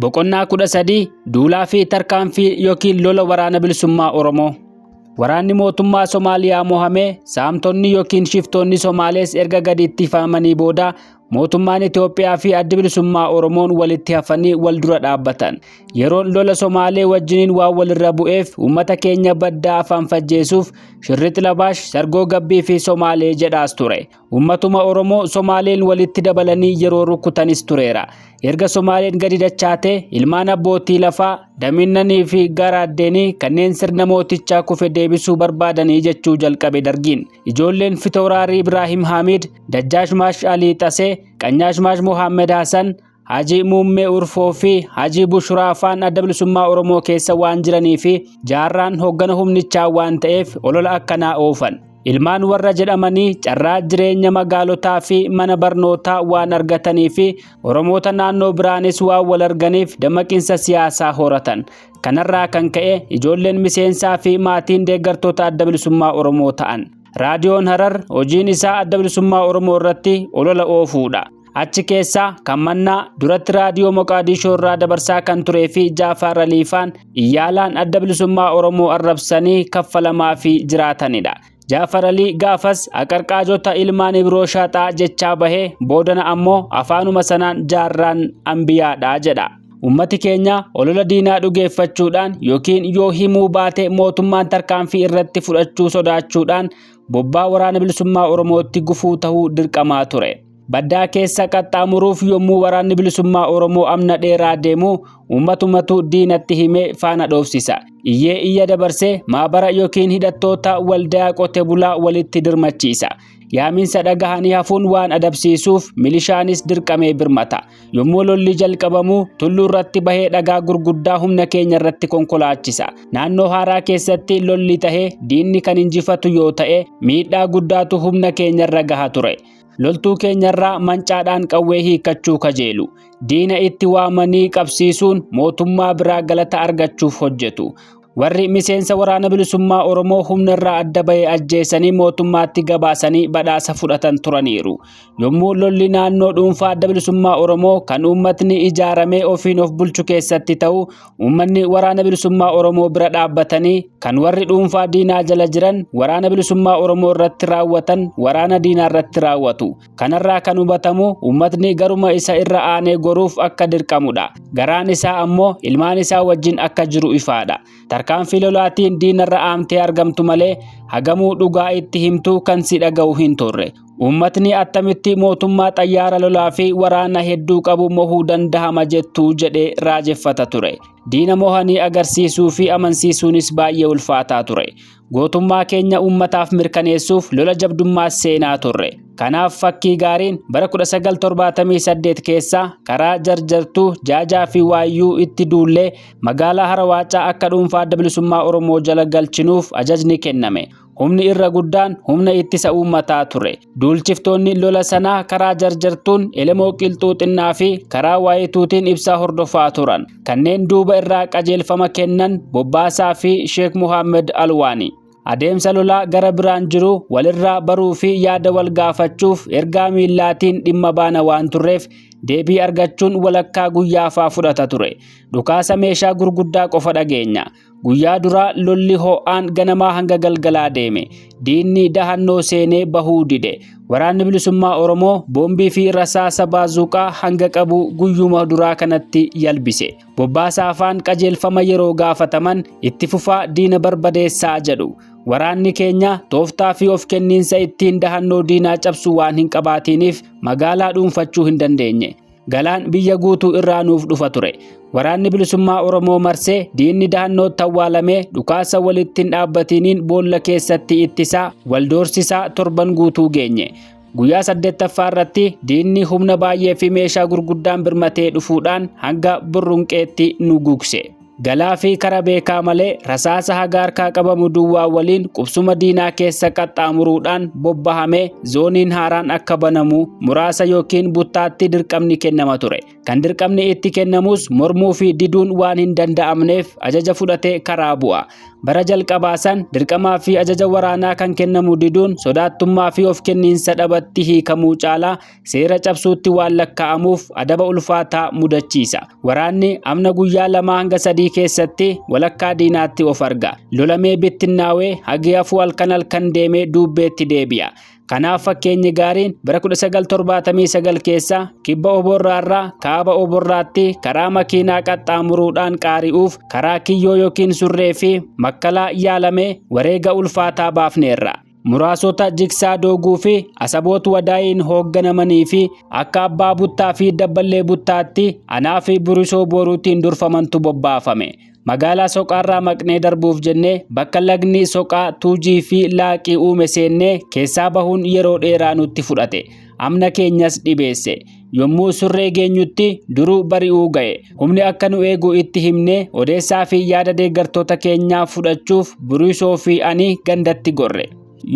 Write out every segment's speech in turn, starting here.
Boqonnaa 13 Duulaa fi tarkaanfii yookiin lola waraana bilisummaa Oromoo. Waraanni mootummaa Somaaliyaa mohamee saamtonni yookiin shiftoonni Somaalees erga gadi ittifamanii booda mootummaan Itoophiyaa fi addi bilisummaa Oromoon walitti hafanii wal dura dhaabbatan. Yeroon lola Somaalee wajjiniin waan walirra bu'eef uummata keenya baddaa afaan fajjeessuuf Shirrix Labaash, Sargoo Gabbii fi Somaalee jedhaas ture. Uummatuma Oromoo Somaaleen walitti dabalanii yeroo rukutanis tureera. Erga Somaaleen gadi dachaatee ilmaan abbootii lafaa Daminnanii fi Garaaddeenii kanneen sirna mootichaa kufe deebisuu barbaadanii jechuu jalqabe Dargiin. Ijoolleen Fitawraarii Ibraahim Haamiid, Dajjaashmaash Alii Xasee, Qanyaashmaash Mohaammed Hasan, Hajii Muummee Urfoo fi Hajii Bushraa faan Adda Bilisummaa Oromoo keessa waan jiranii fi Jaarraan hooggana humnichaa waan ta'eef olola akkanaa oofan. Ilmaan warra jedhamanii carraa jireenya magaalotaa fi mana barnootaa waan argatanii fi Oromoota naannoo biraanis waan wal arganiif dammaqinsa siyaasaa horatan. Kanarraa kan ka'e ijoolleen miseensaa fi maatiin deeggartoota Adda Bilisummaa Oromoo ta'an. Raadiyoon Harar hojiin isaa Adda Bilisummaa Oromoo irratti olola oofuudha. Achi keessaa kan mannaa duratti raadiyoo Moqaadishoo irraa dabarsaa kan turee fi Jaafaar Aliifaan iyyaalaan Adda Bilisummaa Oromoo arrabsanii kaffalamaa fi jiraatanidha. Jaafar Alii gaafas aqarqaajota ilmaan Ibroo Shaaxaa jechaa bahee boodana ammoo afaanuma sanaan Jaarraan ambiyaadha jedha. Ummati keenya olola diinaa dhugeeffachuudhaan yookiin yoo himuu baate mootummaan tarkaanfii irratti fudhachuu sodaachuudhaan bobbaa waraana bilisummaa Oromootti gufuu ta'uu dirqamaa ture. Baddaa keessa qaxxaamuruuf yommuu waraanni bilisummaa Oromoo amna dheeraa deemu uummatumatu diinatti himee faana dhoofsisa. Iyyee iyya dabarsee maabara yookiin hidhattoota waldaa qote bulaa walitti dirmachiisa. Yaaminsa dhagahanii hafuun waan adabsiisuuf milishaanis dirqamee birmata. Yommuu lolli jalqabamu tulluu irratti bahee dhagaa gurguddaa humna keenya irratti konkolaachisa. Naannoo haaraa keessatti lolli tahee diinni kan injifatu yoo ta'e miidhaa guddaatu humna keenya irra gaha ture. Loltuu keenyarraa mancaadhaan qawwee hiikkachuu kajeelu. Diina itti waamanii qabsiisuun mootummaa biraa galata argachuuf hojjetu. Warri miseensa waraana bilisummaa Oromoo humna irraa adda bahee ajjeesanii mootummaatti gabaasanii badhaasa fudhatan turaniiru. Yommuu lolli naannoo dhuunfaa adda bilisummaa Oromoo kan uummatni ijaaramee ofiin of bulchu keessatti ta'u uummanni waraana bilisummaa Oromoo bira dhaabbatanii kan warri dhuunfaa diinaa jala jiran waraana bilisummaa Oromoo irratti raawwatan waraana diinaa irratti raawwatu. Kanarraa kan hubatamu uummatni garuma isa irra aanee goruuf akka dirqamudha. Garaan isaa ammoo ilmaan isaa wajjin akka jiru ifaadha. Tarkaanfii lolaatiin diinarra aamtee argamtu malee hagamuu dhugaa itti himtu kan si dhaga'u hin turre. Uummatni attamitti mootummaa xayyaara lolaa fi waraana hedduu qabu mohuu dandahama jettu jedhee raajeffata ture. Diina mohanii agarsiisuu fi amansiisuunis baay'ee ulfaataa ture. Gootummaa keenya uummataaf mirkaneessuuf lola jabdummaas seenaa turre. Kanaaf fakkii gaariin bara 1978 keessa karaa Jarjartuu, Jaajaa fi Waayyuu itti duullee magaalaa Harawaacaa akka dhuunfaa Adda Bilisummaa Oromoo jala galchinuuf ajajni kenname. Humni irra guddaan humna ittisa uummataa ture. Duulchiftoonni lola sanaa karaa Jarjartuun Elemoo Qilxuu Xinnaa fi karaa Waayituutiin ibsaa hordofaa turan. Kanneen duuba irraa qajeelfama kennan Bobbaasaa fi Sheek Muhammad Alwaani. Adeemsa lolaa gara biraan jiru walirraa baruu fi yaada wal gaafachuuf ergaa miillaatiin dhimma baana waan turreef deebii argachuun walakkaa guyyaafaa fudhata ture. Dhukaasa meeshaa gurguddaa qofa dhageenya. Guyyaa duraa lolli ho'aan ganamaa hanga galgalaa deeme. Diinni dahannoo seenee bahuu dide. Waraanni bilisummaa Oromoo boombii fi rasaasa baazuuqaa hanga qabu guyyuma duraa kanatti yalbise. Bobbaasa afaan qajeelfama yeroo gaafataman itti fufaa diina barbadeessaa jedhu. Waraanni keenya tooftaa fi of kenniinsa ittiin dahannoo diinaa cabsu waan hin qabaatiiniif magaalaa dhuunfachuu hin dandeenye. Galaan biyya guutuu irraa nuuf dhufa ture. Waraanni bilisummaa Oromoo marsee diinni dahannootti awwaalamee dhukaasa walitti hin dhaabbatiniin boolla keessatti ittisaa wal doorsisaa torban guutuu geenye. Guyyaa 8ffaa irratti diinni humna baay'ee fi meeshaa gurguddaan birmatee dhufuudhaan hanga burrunqeetti nu gugse. Galaa fi kara beekaa malee rasaasa haga harkaa qabamu duwwaa waliin qubsuma diinaa keessa qaxxaamuruudhaan bobbahame zooniin haaraan akka banamu muraasa yookiin buttaatti dirqamni kennama ture. Kan dirqamni itti kennamus mormuu fi diduun waan hin danda'amneef ajaja fudhatee karaa bu'a. Bara jalqabaa san dirqamaa fi ajaja waraanaa kan kennamu diduun sodaattummaa fi of kenniinsa dhabatti hiikamuu caalaa seera cabsuutti waan lakkaa'amuuf adaba ulfaataa mudachiisa. Waraanni amna guyyaa 2 hanga 3 keessatti walakkaa diinaatti of arga. Lolamee bittinnaawee hagi hafuu halkan halkan deemee duubbeetti deebi'a. Kanaaf fakkeenyi gaariin bara 1979 keessa kibba Oborraarraa kaaba Oborraatti karaa makiinaa qaxxaamuruudhaan qaari'uuf karaa kiyyoo yookiin surree fi makkalaa yaalamee wareega ulfaataa baafneerra. Muraasota Jigsaa Dooguu fi Asaboot Wadaayiin hoogganamanii fi akka Abbaa Buttaa fi Dabballee Buttaatti anaa fi Burisoo Boruutiin durfamantu bobbaafame. Magaalaa Soqaarraa maqnee darbuuf jennee bakka lagni Soqaa, Tuujii fi Laaqii uume seennee keessaa bahuun yeroo dheeraa nutti fudhate. Amna keenyas dhibeesse. Yommuu surree geenyutti duruu bari'uu ga'e. Humni akka nu eegu itti himnee odeessaa fi yaada deeggartoota keenyaa fudhachuuf Burisoo fi ani gandatti gorre.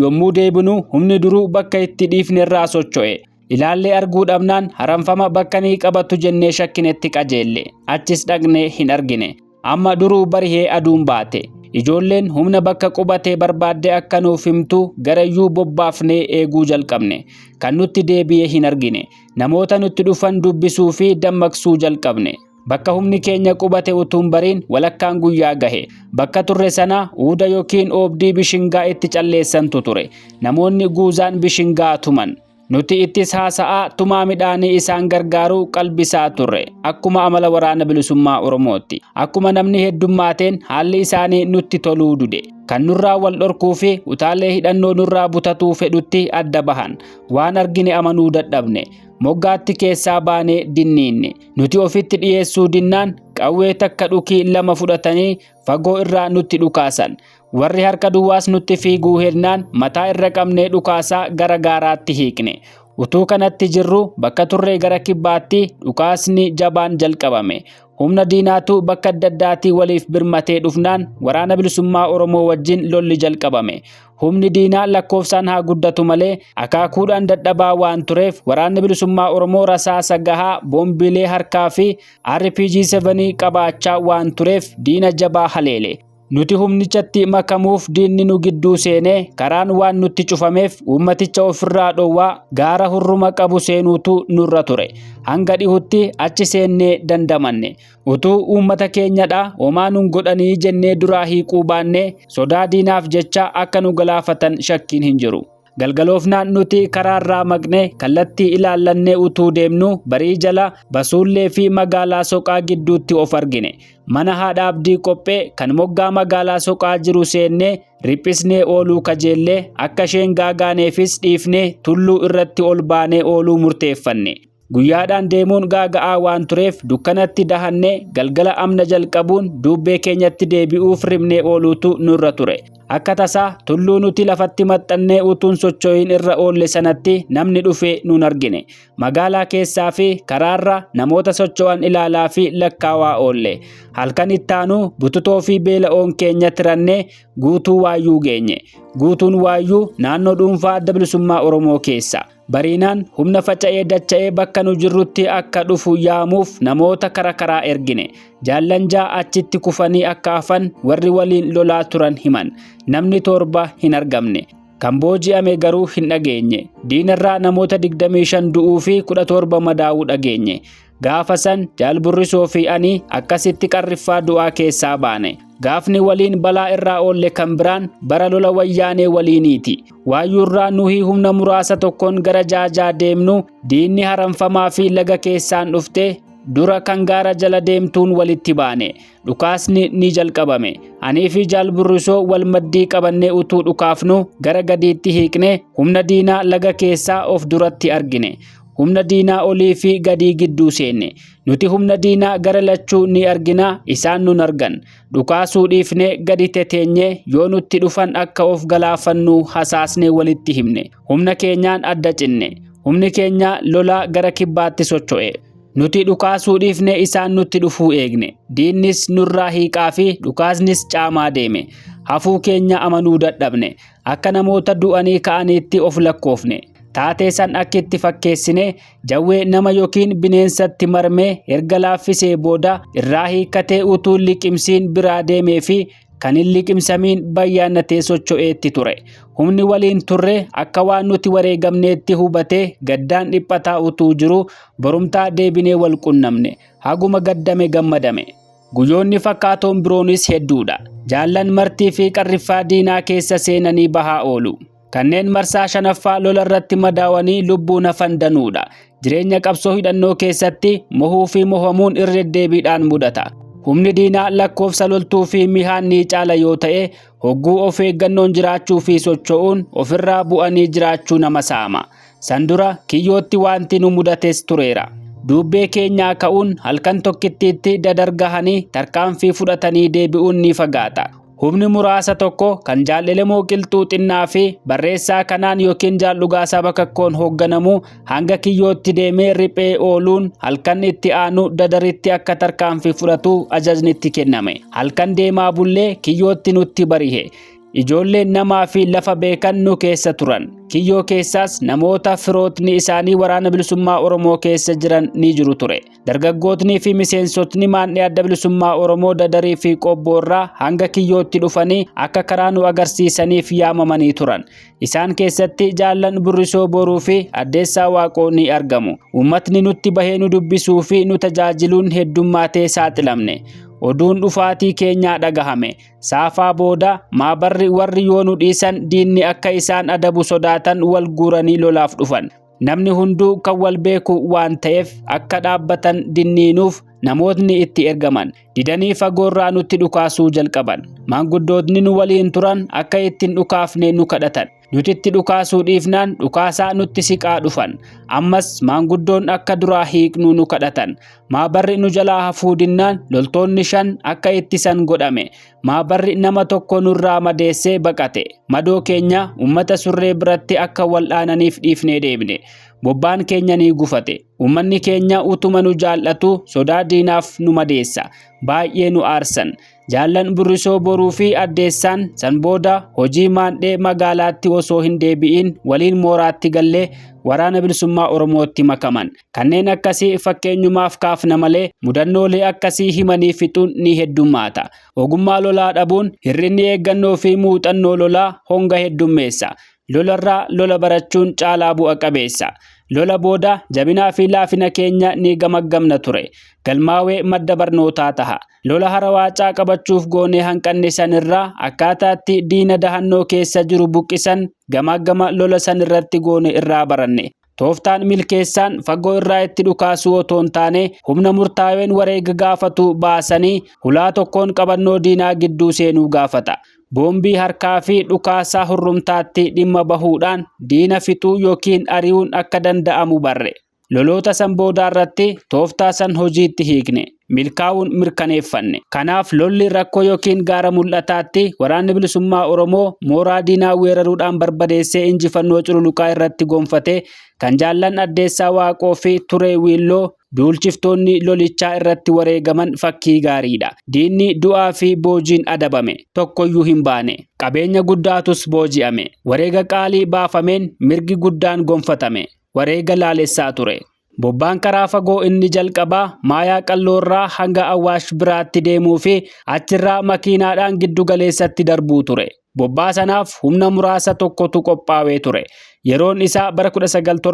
Yommuu deebinu humni duruu bakka itti dhiifnerraa socho'e. Ilaallee arguu dhabnaan haramfama bakka ni qabatu jennee shakkinetti qajeelle. Achis dhaqnee hin argine. Amma duruu barihee aduun baate. Ijoolleen humna bakka qubatee barbaadde akka nuuf himtu garayyuu bobbaafnee eeguu jalqabne. Kan nutti deebi'e hin argine. Namoota nutti dhufan dubbisuu fi dammaqsuu jalqabne. Bakka humni keenya qubate utuun bariin walakkaan guyyaa gahe. Bakka turre sana uuda yookiin oobdii bishingaa itti calleessantu ture. Namoonni guuzaan bishingaa tuman. Nuti ittis haasa'aa tumaa midhaanii isaan gargaaruu qalbisaa turre. Akkuma amala waraana bilisummaa Oromootti. Akkuma namni heddummaateen haalli isaanii nutti toluu dude. Kan nurraa wal dhorkuu fi utaalee hidhannoo nurraa butatuu fedhutti adda bahan. Waan argine amanuu dadhabne. Moggaatti keessaa baanee dinniinne. Nuti ofitti dhiyeessuu dinnaan qawwee takka dhukii 2 fudhatanii fagoo irraa nutti dhukaasan. Warri harka duwwaas nutti fiiguu hennaan mataa irra qabnee dhukaasaa gara gaaraatti hiikne. Utuu kanatti jirru bakka turree gara kibbaatti dhukaasni jabaan jalqabame. Humna diinaatu bakka adda addaatii waliif birmatee dhufnaan waraana bilisummaa Oromoo wajjin lolli jalqabame. Humni diinaa lakkoofsaan haa guddatu malee akaakuudhaan dadhabaa waan tureef waraanni bilisummaa Oromoo rasaasa gahaa boombilee harkaa fi RPG 7 qabaachaa waan tureef diina jabaa haleele. Nuti humnichatti makamuuf diinni nu gidduu seenee karaan waan nutti cufameef uummaticha ofirraa dhowwaa gaara hurruma qabu seenuutu nurra ture. Hanga dhihutti achi seennee dandamanne. Utuu uummata keenyadha homaa nun godhanii jennee duraa hiiquu baannee sodaa diinaaf jecha akka nu galaafatan shakkiin hin jiru. Galgaloofnaan nuti karaarraa maqne kallattii ilaallannee utuu deemnu barii jala Basuullee fi magaalaa Soqaa gidduutti of argine. Mana haadha Abdii Qophee kan moggaa magaalaa Soqaa jiru seennee riphisnee ooluu kajeellee akka isheen gaagaaneefis dhiifnee tulluu irratti ol baanee ooluu murteeffanne. Guyyaadhaan deemuun gaaga'aa waan tureef dukkanatti dahannee galgala amna jalqabuun duubbee keenyatti deebi'uuf rimnee ooluutu nurra ture. Akka tasaa tulluu nuti lafatti maxxannee utuun socho'iin irra oolle sanatti namni dhufee nun argine. Magaalaa keessaa fi karaarra namoota socho'an ilaalaa fi lakkaawaa oolle. Halkan ittaanu bututoo fi beela'oon keenya tirannee guutuu waayyuu geenye. Guutuun waayyuu naannoo dhuunfaa adda bilisummaa Oromoo keessa. Bariinaan humna faca'ee dacha'ee bakka nu jirrutti akka dhufu yaamuuf namoota kara karaa ergine. Jaallan 6 achitti kufanii akka hafan warri waliin lolaa turan himan. Namni 7 hin argamne. Kan booji'ame garuu hin dhageenye. Diinarraa namoota 25 du'uu fi 17 madaa'uu dhageenye. Gaafa san Jaal Burrisoo fi ani akkasitti qarriffaa du'aa keessaa baane. Gaafni waliin balaa irraa oolle kan biraan bara lola wayyaanee waliiniiti. Waayyuurraa nuhi humna muraasa tokkoon gara jaajaa deemnu diinni haramfamaa fi laga keessaan dhufte dura kan gaara jala deemtuun walitti baane. Dhukaasni ni jalqabame. Anii fi Jaal Burrisoo wal maddii qabannee utuu dhukaafnu gara gadiitti hiiqne humna diinaa laga keessaa of duratti argine. Humna diinaa olii fi gadii gidduu seenne. Nuti humna diinaa gara lachuu ni argina, isaan nun argan. Dhukaasuu dhiifne gadi teteenye yoo nutti dhufan akka of galaafannu hasaasnee walitti himne. Humna keenyaan adda cinne. Humni keenya lolaa gara kibbaatti socho'e. Nuti dhukaasuu dhiifne isaan nutti dhufuu eegne. Diinnis nurraa hiiqaa fi dhukaasnis caamaa deeme. Hafuu keenya amanuu dadhabne. Akka namoota du'anii ka'aniitti of lakkoofne. Taatee san akki itti fakkeessine jawwee nama yookiin bineensatti marmee erga laaffisee booda irraa hiikkatee utuu liqimsiin biraa deemee fi kan hin liqimsamiin bayyaannatee socho'eetti ture. Humni waliin turre akka waan nuti wareegamneetti hubatee gaddaan dhiphataa utuu jiru borumtaa deebinee wal qunnamne. Haguma gaddame gammadame. Guyyoonni fakkaatoon biroonis hedduudha. Jaallan martii fi qarriffaa diinaa keessa seenanii bahaa oolu. Kanneen marsaa shanaffaa lola irratti madaawanii lubbuun hafan danuudha. Jireenya qabsoo hidhannoo keessatti mohuu fi mohamuun irra deddeebiidhaan mudata. Humni diinaa lakkoofsa loltuu fi mihaan ni caala yoo ta'e, hogguu of eeggannoon jiraachuu fi socho'uun ofirraa bu'anii jiraachuu nama saama. San dura kiyyootti wanti nu mudates tureera. Duubbee keenyaa ka'uun halkan tokkittiitti dadargahanii tarkaanfii fudhatanii deebi'uun ni fagaata. Humni muraasa tokko kan Jaal Elemoo Qilxuu Xinnaa fi barreessaa kanaan yookiin Jaal Dhugaasaa Bakakkoon hoogganamu hanga kiyyootti deemee riphee ooluun halkan itti aanu dadaritti akka tarkaanfii fudhatu ajajni itti kenname. Halkan deemaa bullee kiyyootti nutti barihe. Ijoolleen namaa fi lafa beekan nu keessa turan. Kiyyoo keessaas namoota firootni isaanii waraana bilisummaa Oromoo keessa jiran ni jiru ture. Dargaggootni fi miseensotni maandhee adda bilisummaa Oromoo dadarii fi qobboorraa hanga kiyyootti dhufanii akka karaa nu agarsiisaniif yaamamanii turan. Isaan keessatti jaallan Burrisoo Boruu fi Addeessaa Waaqoo ni argamu. Uummatni nutti bahee nu dubbisuu fi nu tajaajiluun heddummaatee saaxilamne. Oduun dhufaatii keenyaa dhagahame. Saafaa booda maabarri warri yoo nu dhiisan diinni akka isaan adabu sodaatan wal guuranii lolaaf dhufan. Namni hunduu kan wal beeku waan ta'eef akka dhaabbatan dinniinuuf namootni itti ergaman. Didanii fagoorraa nutti dhukaasuu jalqaban. Maanguddootni nu waliin turan akka ittiin dhukaafne nu kadhatan. Nuti itti dhukaasuu dhiifnaan dhukaasaa nutti siqaa dhufan. Ammas maanguddoon akka duraa hiiknu nu kadhatan. Maabarri nu jalaa hafuu dinnaan loltoonni shan akka ittisan godhame. Maabarri nama tokko nurraa madeessee baqate. Madoo keenya uummata surree biratti akka wal'aananiif dhiifnee deemne. Bobbaan keenya ni gufate. Uummanni keenya utuma nu jaallatu sodaa diinaaf nu madeessa. Baay'ee nu aarsan. Jaallan Burrisoo Boruu fi Addeessaan san booda hojii maandhee magaalaatti osoo hin deebi'in waliin mooraatti gallee waraana bilisummaa Oromootti makaman. Kanneen akkasii fakkeenyumaaf kaafna malee mudannoolee akkasii himanii fixuun ni heddummaata. Ogummaa lolaa dhabuun hir'inni eeggannoo fi muuxannoo lolaa honga heddummeessa. Lolarraa lola barachuun caalaa bu'a qabeessa. Lola booda jabinaa fi laafina keenya ni gamaggamna ture. Galmaawee madda barnootaa taha. Lola harawaacaa qabachuuf goonee hanqanne sanirraa akkaataatti diina dahannoo keessa jiru buqqisan gamaggama lola sanirratti goone irraa baranne. Tooftaan milkeessaan fagoo irraa itti dhukaasuu otoo hin taane humna murtaaween wareega gaafatu baasanii hulaa tokkoon qabannoo diinaa gidduu seenuu gaafata. Boombii harkaa fi dhukaasaa hurrumtaatti dhimma bahuudhaan diina fixuu yookiin ari'uun akka danda'amu barre. Loloota san boodaa irratti tooftaa san hojiitti hiikne. Milkaa'uun mirkaneeffanne. Kanaaf lolli rakkoo yookiin gaara mul'ataatti waraanni bilisummaa Oromoo mooraa diinaa weeraruudhaan barbadeessee injifannoo cululuqaa irratti gonfate kan jaallan Addeessaa Waaqoo fi Turee Wiilloo duulchiftoonni lolichaa irratti wareegaman fakkii gaariidha. Diinni du'aa fi boojiin adabame. Tokkoyyuu hin baane. Qabeenya guddaatus booji'ame. Wareega qaalii baafameen mirgi guddaan gonfatame. Wareega laalessaa ture. Bobbaan karaa fagoo inni jalqabaa Maayaa Qalloorraa hanga Awaash biraatti deemuu fi achirraa makiinaadhaan giddu galeessatti darbuu ture. Bobbaa sanaaf humna muraasa tokkotu qophaa'ee ture. Yeroon isaa bara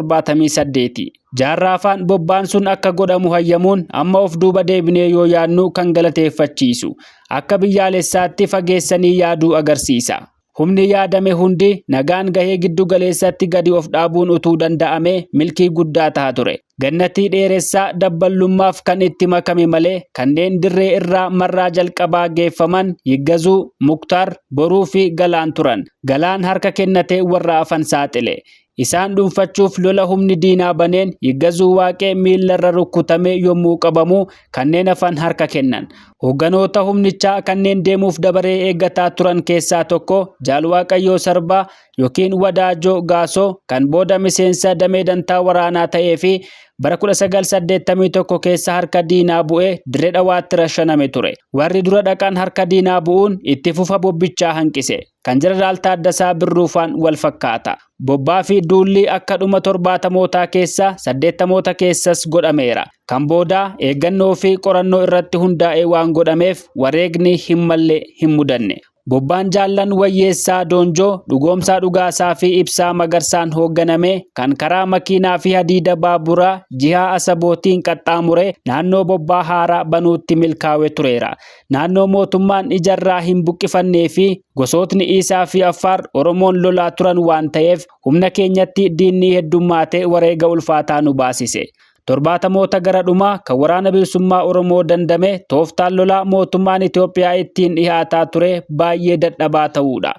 1978. Jaarraafaan bobbaan sun akka godhamu hayyamuun amma of duuba deebinee yoo yaadnu kan galateeffachiisu. Akka biyyaalessaatti fageessanii yaaduu agarsiisa. Humni yaadame hundi nagaan gahee giddu galeessatti gadi of dhaabuun utuu danda'ame milkii guddaa taha ture. Gannatii dheeressaa dabballummaaf kan itti makame malee kanneen dirree irraa marraa jalqabaa geeffaman Yiggazuu, Muktaar, Boruu fi Galaan turan. Galaan harka kennatee warra hafan saaxile. Isaan dhuunfachuuf lola humni diinaa baneen Yiggazuu Waaqee miillarra rukkutamee yommuu qabamu kanneen hafan harka kennan. Hoogganoota humnichaa kanneen deemuuf dabaree eeggataa turan keessaa tokko Jaal Waaqayyoo Sarbaa yookiin Wadaajoo Gaasoo kan booda miseensa damee dantaa waraanaa ta'ee fi bara 1981 keessa harka diinaa bu'ee Dirree Dhawaatti rashaname ture. Warri dura dhaqan harka diinaa bu'uun itti fufa bobbichaa hanqise. Kan Jeneraal Taaddasaa Birruufaan wal fakkaata. Bobbaa fi duulli akka dhuma torbaatamootaa keessa saddeettamoota keessas godhameera. Kan boodaa eeggannoo fi qorannoo irratti hundaa'ee waan godhameef wareegni hin malle hin mudanne. Bobbaan jaallan Wayyeessaa Doonjoo, Dhugoomsaa Dhugaasaa fi Ibsaa Magarsaan hoogganame kan karaa makiinaa fi hadiida baaburaa jihaa Asabootiin qaxxaamure naannoo bobbaa haaraa banuutti milkaawe tureera. Naannoo mootummaan ijarraa hin buqqifannee fi gosootni Iisaa fi Affaar Oromoon lolaa turan waan ta'eef humna keenyatti diinni heddummaatee wareega ulfaataa nu baasise. Torbaatamoota gara dhumaa kan Waraana Bilisummaa Oromoo dandame tooftaan lolaa mootummaan Itoophiyaa ittiin dhihaataa ture baay'ee dadhabaa ta'uudha.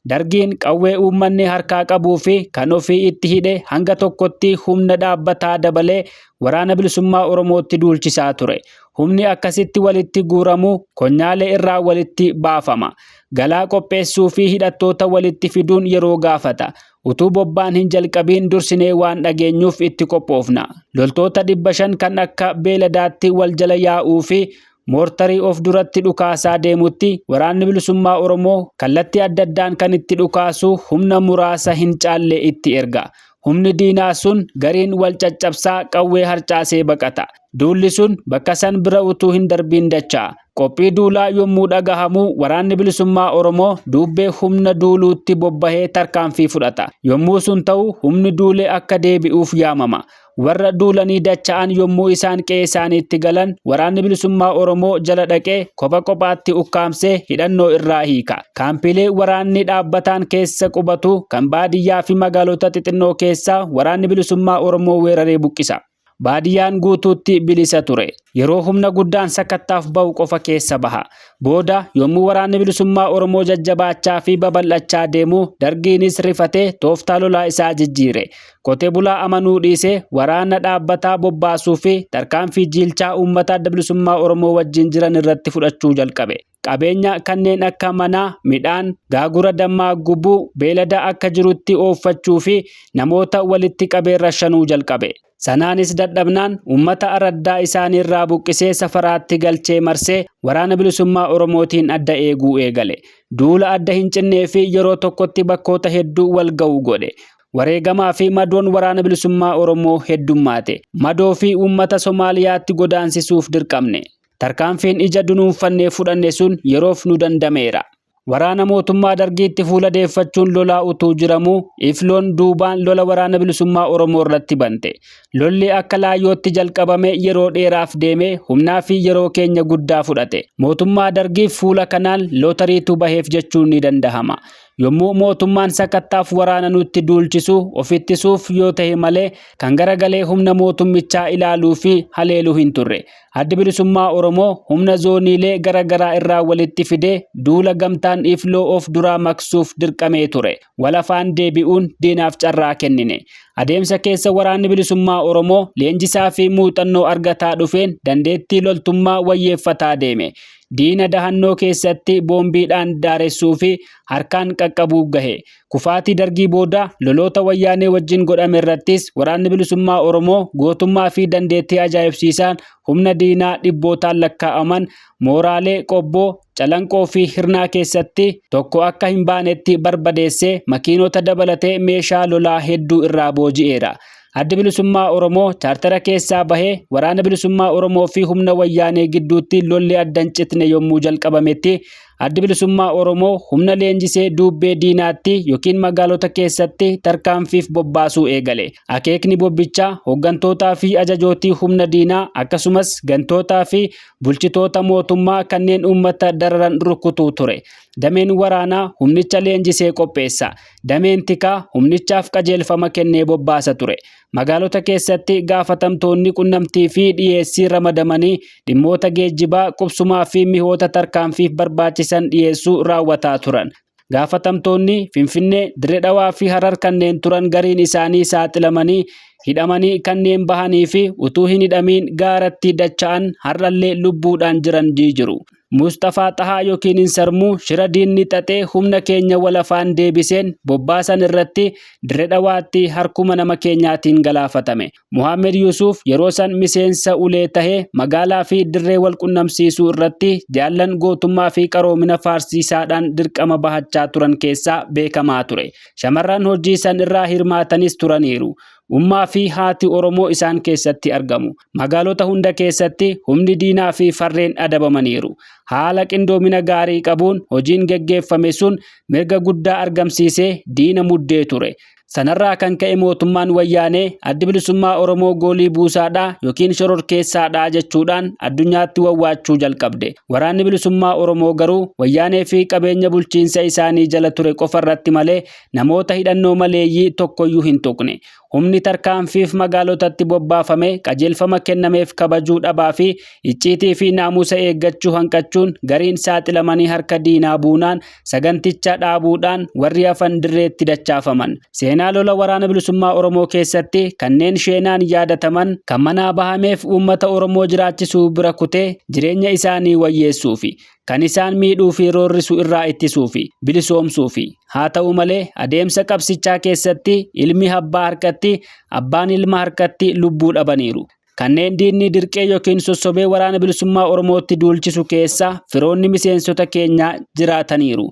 Dargiin qawwee uummanni harkaa qabuu fi kan ofii itti hidhe hanga tokkotti humna dhaabbataa dabalee Waraana Bilisummaa Oromootti duulchisaa ture. Humni akkasitti walitti guuramu konyaalee irraa walitti baafama. Galaa qopheessuu fi hidhattoota walitti fiduun yeroo gaafata. Utuu bobbaan hin jalqabiin dursinee waan dhageenyuuf itti qophoofna. Loltoota 500 kan akka beeladaatti wal jala yaa'uu fi moortarii of duratti dhukaasaa deemutti Waraanni Bilisummaa Oromoo kallattii adda addaan kan itti dhukaasu humna muraasa hin caalle itti erga. Humni diinaa sun gariin wal caccabsaa qawwee harcaasee baqata. Duulli sun bakka san bira utuu hin darbiin dacha'a. Qophii duulaa yommuu dhagahamu Waraanni Bilisummaa Oromoo duubbee humna duuluutti bobbahee tarkaanfii fudhata. Yommuu sun ta'u humni duule akka deebi'uuf yaamama. Warra duulanii dacha'an yommuu isaan qe'ee isaaniitti galan Waraanni Bilisummaa Oromoo jala dhaqee kopha kophaatti ukkaamsee hidhannoo irraa hiika. Kaampiilee waraanni dhaabbataan keessa qubatu kan baadiyyaa fi magaalota xixinnoo keessaa Waraanni Bilisummaa Oromoo weeraree buqqisa. Baadiyyaan guutuutti bilisa ture. Yeroo humna guddaan sakattaaf bahu qofa keessa baha. Booda yommuu Waraanni Bilisummaa Oromoo jajjabaachaa fi babal'achaa deemu Dargiinis rifatee tooftaa lolaa isaa jijjiire. Qote bulaa amanuu dhiisee waraana dhaabbataa bobbaasuu fi tarkaanfii jiilchaa uummata Adda Bilisummaa Oromoo wajjin jiran irratti fudhachuu jalqabe. Qabeenya kanneen akka manaa, midhaan, gaagura dammaa gubuu, beelada akka jirutti ooffachuu fi namoota walitti qabee rashanuu jalqabe. Sanaanis dadhabnaan uummata araddaa isaaniirraa buqqisee safaraatti galchee marsee Waraana Bilisummaa Oromootiin adda eeguu eegale. Duula adda hin cinnee fi yeroo tokkotti bakkoota hedduu wal ga'u godhe. Wareegamaa fi madoon Waraana Bilisummaa Oromoo heddummaate. Madoo fi uummata Somaaliyaatti godaansisuuf dirqamne. Tarkaanfiin ija dunuunfannee fudhanne sun yeroof nu dandameera. Waraana mootummaa Dargiitti fuula deeffachuun lolaa utuu jiramuu Ifloon duubaan lola Waraana Bilisummaa Oromoo irratti bante. Lolli akka laayyootti jalqabame yeroo dheeraaf deemee humnaa fi yeroo keenya guddaa fudhate. Mootummaa Dargiif fuula kanaan lootariitu baheef jechuun ni dandahama. Yommuu mootummaan sakattaaf waraana nutti duulchisu of ittisuuf yoo tahe malee kan garagalee humna mootummichaa ilaaluu fi haleelu hin turre. Addi Bilisummaa Oromoo humna zooniilee gara garaa irraa walitti fidee duula gamtaan Ifloo of duraa maqsuuf dirqamee ture. Wal afaan deebi'uun diinaaf carraa kennine. Adeemsa keessa Waraanni Bilisummaa Oromoo leenjisaa fi muuxannoo argataa dhufeen dandeettii loltummaa wayyeeffataa deeme. Diina dahannoo keessatti boombiidhaan daaressuu fi harkaan qaqqabuu gahe. Kufaatii Dargii booda loloota Wayyaanee wajjin godhame irrattis Waraanni Bilisummaa Oromoo gootummaa fi dandeettii ajaa'ibsiisaan humna diinaa dhibbootaan lakkaa'aman mooraalee Qobboo, Calanqoo fi Hirnaa keessatti tokko akka hin baanetti barbadeessee makiinota dabalatee meeshaa lolaa hedduu irraa booji'eera. Addi Bilisummaa Oromoo chaartara keessaa bahee Waraana Bilisummaa Oromoo fi humna Wayyaanee gidduutti lolli adda hin citne yommuu jalqabametti Addi Bilisummaa Oromoo humna leenjisee duubbee diinaatti yookiin magaalota keessatti tarkaanfiif bobbaasuu eegale. Akeekni bobbichaa hooggantootaa fi ajajootii humna diinaa akkasumas gantootaa fi bulchitoota mootummaa kanneen uummata dararan rukutuu ture. Dameen waraanaa humnicha leenjisee qopheessa. Dameen tikaa humnichaaf qajeelfama kennee bobbaasa ture. Magaalota keessatti gaafatamtoonni qunnamtii fi dhiyeessii ramadamanii dhimmoota geejjibaa, qubsumaa fi mihoota tarkaanfiif barbaachisan dhiyeessuu raawwataa turan. Gaafatamtoonni Finfinnee, Dirre Dhawaa fi Harar kanneen turan gariin isaanii saaxilamanii hidhamanii kanneen bahanii fi utuu hin hidhamiin gaaratti dacha'an har'allee lubbuudhaan jiran ni jiru. Musxafaa Xahaa yookiin Insarmuu shira diinni xaxee humna keenya wal afaan deebiseen bobbaasan irratti Dirre Dhawaatti harkuma nama keenyaatiin galaafatame. Muhammad Yusuuf yeroo san miseensa ulee tahee magaalaa fi dirree wal qunnamsiisuu irratti jaallan gootummaa fi qaroomina faarsiisaadhaan dirqama bahachaa turan keessaa beekamaa ture. Shamarran hojii san irraa hirmaatanis turaniiru. Ummaa fi haati Oromoo isaan keessatti argamu. Magaalota hunda keessatti humni diinaa fi farreen adabamaniiru. Haala qindoomina gaarii qabuun hojiin geggeeffame sun mirga guddaa argamsiisee diina muddee ture. Sanarraa kan ka'e mootummaan Wayyaanee Addi Bilisummaa Oromoo goolii buusaadha yookiin shororkeessaadha jechuudhaan addunyaatti wawwaachuu jalqabde. Waraanni Bilisummaa Oromoo garuu Wayyaanee fi qabeenya bulchiinsa isaanii jala ture qofa irratti malee namoota hidhannoo maleeyyii tokkoyyuu hin tuqne. Humni tarkaanfiif magaalotatti bobbaafame qajeelfama kennameef kabajuu dhabaa fi icciitii fi naamusa eeggachuu hanqachuun gariin saaxilamanii harka diinaa buunaan saganticha dhaabuudhaan warri hafan dirreetti dachaafaman. Seenaa lola Waraana Bilisummaa Oromoo keessatti kanneen sheenaan yaadataman kan manaa bahameef uummata Oromoo jiraachisuu bira kutee jireenya isaanii wayyeessuufi. Kan isaan miidhuu fi roorrisu irraa ittisuufi, bilisoomsuufi. Haa ta'u malee adeemsa qabsichaa keessatti ilmi abbaa harkatti, abbaan ilma harkatti lubbuu dhabaniiru. Kanneen diinni dirqee yookiin sossobee Waraana Bilisummaa Oromootti duulchisu keessa firoonni miseensota keenyaa jiraataniiru.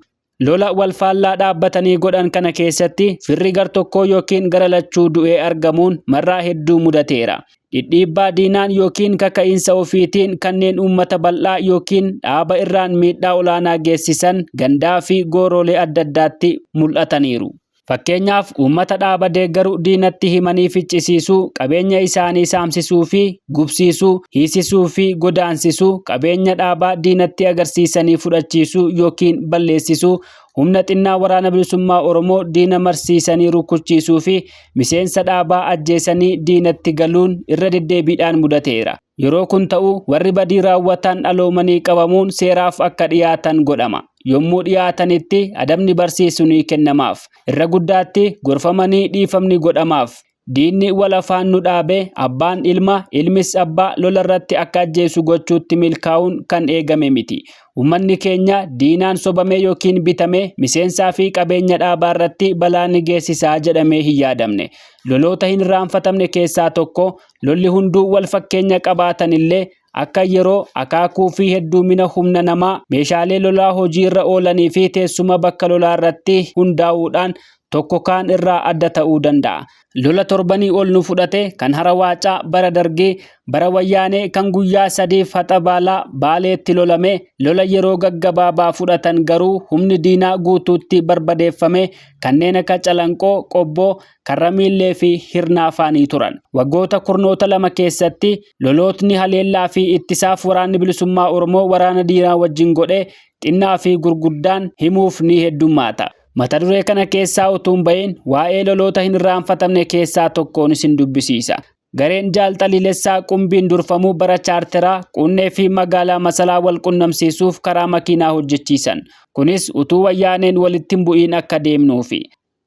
Lola wal faallaa dhaabbatanii godhan kana keessatti firri gar tokkoo yookiin gara lachuu du'ee argamuun marraa hedduu mudateera. Dhidhiibbaa diinaan yookiin kaka'iinsa ofiitiin kanneen uummata bal'aa yookiin dhaaba irraan miidhaa olaanaa geessisan gandaa fi gooroolee adda addaatti mul'ataniiru. Fakkeenyaaf, uummata dhaaba deeggaru diinatti himanii ficcisiisuu, qabeenya isaanii saamsisuu fi gubsiisuu, hiisisuu fi godaansisuu, qabeenya dhaabaa diinatti agarsiisanii fudhachiisuu yookiin balleessisuu, humna xinnaa Waraana Bilisummaa Oromoo diina marsiisanii rukuchiisuu fi miseensa dhaabaa ajjeesanii diinatti galuun irra deddeebiidhaan mudateera. Yeroo kun ta'u warri badii raawwatan dhaloomanii qabamuun seeraaf akka dhiyaatan godhama. Yommuu dhiyaatanitti adabni barsiisu ni kennamaaf. Irra guddaatti gorfamanii dhiifamni godhamaaf. Diinni wal afaan nu dhaabe abbaan ilma, ilmis abbaa lola irratti akka ajjeesu gochuutti milkaa'uun kan eegame miti. Uummanni keenya diinaan sobamee yookiin bitamee miseensaa fi qabeenya dhaabaa irratti balaa ni geessisaa jedhamee hin yaadamne. Loloota hin irraanfatamne keessaa tokko lolli hunduu wal fakkeenya qabaatan illee akka yeroo, akaakuu fi hedduumina humna namaa, meeshaalee lolaa hojii irra oolanii fi teessuma bakka lolaa irratti hundaa'uudhaan tokko kaan irraa adda ta'uu danda'a. Lola torbanii ol nu fudhate kan Hara Waacaa bara Dargii, bara Wayyaanee kan guyyaa sadiif Haxa Baalaa, Baaleetti lolame, lola yeroo gaggabaabaa fudhatan garuu humni diinaa guutuutti barbadeeffame kanneen akka Calanqoo, Qobboo, Karramiillee fi Hirnaa faanii turan. Waggoota kurnoota lama keessatti lolootni haleellaa fi ittisaaf Waraanni Bilisummaa Oromoo waraana diinaa wajjin godhe xinnaa fi gurguddaan himuuf ni heddummaata. Mata duree kana keessaa utuu hin bahin waa'ee loloota hin irraanfatamne keessaa tokkoon isin dubbisiisa. Gareen Jaal Xaliilessaa Qumbiin durfamu bara chaarteraa Quunnee fi magaalaa Masalaa wal qunnamsiisuuf karaa makiinaa hojjechiisan. Kunis utuu Wayyaaneen walitti hin bu'iin akka deemnuufi.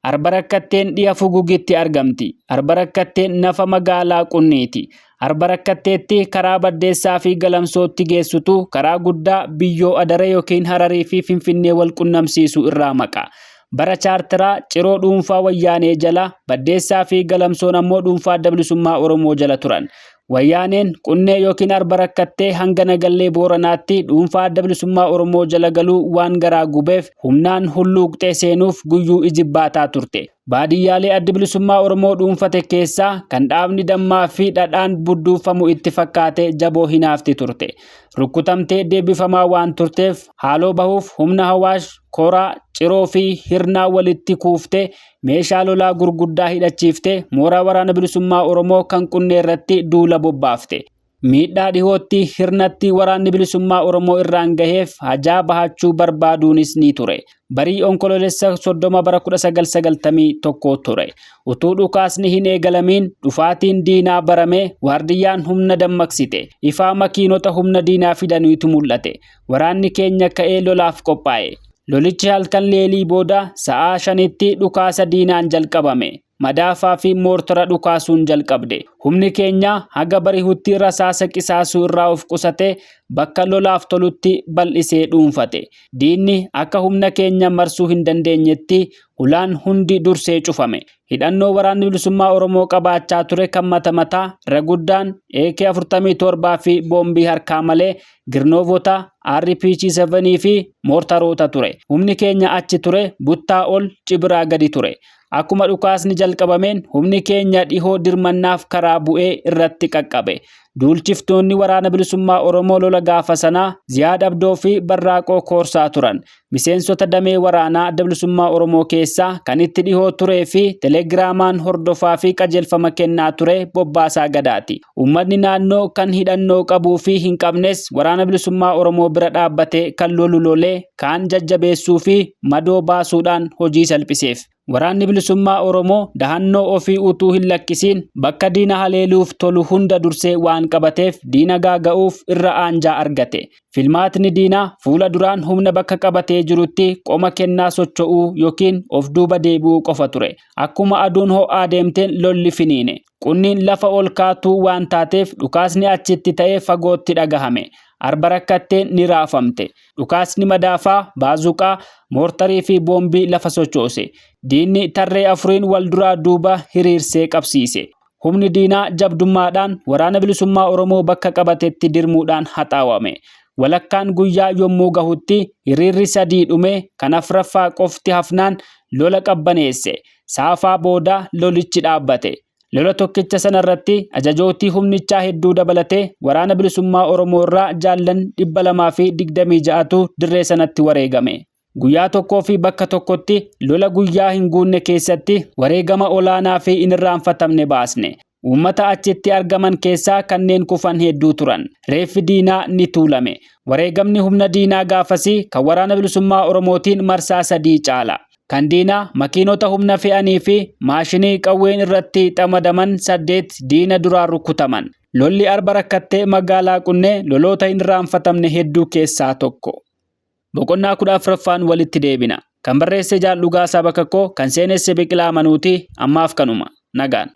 Arba Rakkatteen dhiha Fugugitti argamti. Arba Rakkatteen nafa magaalaa Qunniiti. Arba Rakkatteetti karaa Baddeessaa fi Galamsootti geessutu karaa guddaa Biyyoo Adare yookiin Hararii fi Finfinnee wal qunnamsiisu irraa maqa. Bara chaarteraa Ciroo dhuunfaa Wayyaanee jala, Baddeessaa fi Galamsoon ammoo dhuunfaa Adda Bilisummaa Oromoo jala turan. Wayyaaneen Qunnee yookiin Arba Rakkattee hanga Nagallee Booranaatti dhuunfaa Adda Bilisummaa Oromoo jala galuu waan garaa gubeef humnaan hulluuqxee seenuuf guyyuu ijibbaataa turte. Baadiyyaalee Addi Bilisummaa Oromoo dhuunfate keessaa kan dhaabni dammaa fi dhadhaan budduufamu itti fakkaate jaboo hinaafti turte. Rukkutamtee deebifamaa waan turteef haaloo bahuuf humna Hawaash, Koraa, Ciroo fi Hirnaa walitti kuuftee meeshaa lolaa gurguddaa hidhachiiftee mooraa Waraana Bilisummaa Oromoo kan Qunnee irratti duula bobbaafte. Miidhaa dhihootti Hirnatti Waraanni Bilisummaa Oromoo irraan gaheef hajaa bahachuu barbaaduunis ni ture. Barii Onkoloolessa 30 bara 1991 ture. Utuu dhukaasni hin eegalamiin dhufaatiin diinaa baramee waardiyyaan humna dammaqsite. Ifaa makiinota humna diinaa fidaniitu mul'ate. Waraanni keenya ka'ee lolaaf qophaa'e. Lolichi halkan leelii booda sa'aa shanitti dhukaasa diinaan jalqabame. madaafaa fi moortara dhukaasuun jalqabde. Humni keenya haga barihutti rasaasa qisaasuu irraa of qusate bakka lolaaf tolutti bal'isee dhuunfate. Diinni akka humna keenya marsuu hin dandeenyetti hulaan hundi dursee cufame. Hidhannoo waraanni bilisummaa Oromoo qabaachaa ture kan mata mataa irra guddaan AK-47 fi boombii harkaa malee Girnoovota, RPG-7 fi moortaroota ture. Humni keenya achi ture buttaa ol cibiraa gadi ture. Akkuma dhukaasni jalqabameen humni keenya dhihoo dirmannaaf karaa bu'ee irratti qaqqabe. Duulchiftoonni waraana bilisummaa Oromoo lola gaafa sanaa Ziyaad Abdoo fi Barraaqoo Koorsaa turan. Miseensota damee waraanaa Adda Bilisummaa Oromoo keessaa kan itti dhihoo turee fi telegiraamaan hordofaa fi qajeelfama kennaa ture Bobbaasaa Gadaati. Uummatni naannoo kan hidhannoo qabuu fi hin qabnes waraana bilisummaa Oromoo bira dhaabbatee kan lolu lolee kaan jajjabeessuu fi madoo baasuudhaan hojii salphiseef. Waraanni Bilisummaa Oromoo dahannoo ofii utuu hin lakkisiin bakka diina haleeluuf tolu hunda dursee waan qabateef diina gaaga'uuf irra aanjaa argate. Filmaatni diinaa fuula duraan humna bakka qabatee jirutti qoma kennaa socho'uu yookiin of duuba deebi'uu qofa ture. Akkuma aduun ho'aa deemteen lolli finiine. Qunniin lafa ol kaatuu waan taateef dhukaasni achitti ta'e fagootti dhagahame. Arba rakkatteen ni raafamte. Dhukaasni madaafaa, baazuqaa, moortarii fi boombii lafa sochoose. Diinni tarree afuriin wal duraa duuba hiriirsee qabsiise. Humni diinaa jabdummaadhaan waraana bilisummaa Oromoo bakka qabatetti dirmuudhaan haxaawame. Walakkaan guyyaa yommuu gahutti hiriirri sadii dhume kan afraffaa qofti hafnaan lola qabbaneesse. Saafaa booda lolichi dhaabbate. Lola tokkicha sana irratti ajajootii humnichaa hedduu dabalatee waraana bilisummaa Oromoo irraa jaallan 226tu dirree sanatti wareegame. Guyyaa tokkoo fi bakka tokkotti lola guyyaa hin guunne keessatti wareegama olaanaa fi hin irraanfatamne baasne. Uummata achitti argaman keessaa kanneen kufan hedduu turan. Reeffi diinaa ni tuulame. Wareegamni humna diinaa gaafasii kan waraana bilisummaa Oromootiin marsaa sadii caala. Kan diinaa makiinota humna fe'anii fi maashinii qawween irratti xamadaman 8 diina duraan rukutaman. Lolli arba rakkattee magaalaa Qunnee loloota hin irraanfatamne hedduu keessaa tokko. Boqonnaa 14ffaan walitti deebina. Kan barreesse Jaal Dhugaasaa Bakakkoo, kan seenesse Biqilaa Manuuti. Ammaaf kanuma. Nagaan.